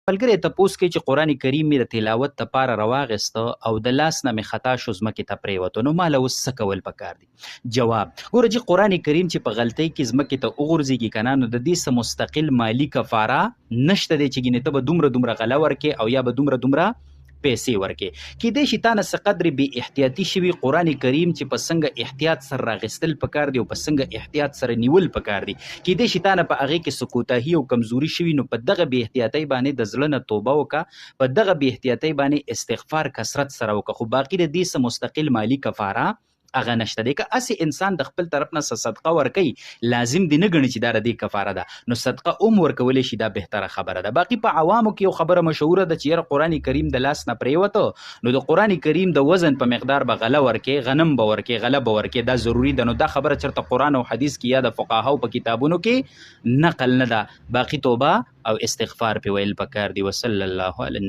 ملګری تپوس کوي چې قرآن کریم مې د تلاوت دپاره رواغسته او د لاس نه مې خطا شو، ځمکې ته پرېوتو، نو ماله اوس څه کول پکار دي؟ جواب، ګوره چې قرآن کریم چې په غلطۍ کې ځمکې ته وغورځېږي که نه، نو د دې څه مستقل مالي کفاره نشته دی چې ګینې ته به دومره دومره غله ورکې او یا به دومره دومره پیسې ورکې. کیدای شي تا نه څه قدر بې احتیاطي شوي. قرآن کریم چې په څنګه احتیاط سره راغستل پکار دی او په څنګه احتیاط سره نیول پکار دی، کیدای شي تا نه په هغې کې څه کوتاهي او کمزوري شوي، نو په دغه بې احتیاطۍ باندې د زړه نه توبه وکړه، په دغه بې احتیاطۍ باندې استغفار کثرت سره وکړه، خو باقي د دې څه مستقل مالي کفاره هغه نشته دی. که هسې انسان د خپل طرف نه څه صدقه ورکوي، لازم دی نه ګڼي چې دا د دې کفاره ده، نو صدقه هم ورکولی شي، دا بهتره خبره ده. باقي په عوامو کې یو خبره مشهوره ده چې یاره قرآن کریم د لاس نه پرېوته، نو د قرآن کریم د وزن په مقدار به غله ورکې، غنم به ورکې، غله به ورکې، دا ضروري ده. نو دا خبره چېرته قرآن او حدیث کې یا د فقهاو په کتابونو کې نقل نه ده. باقي توبه او استغفار پې ویل پکار دي. وصلی الله علی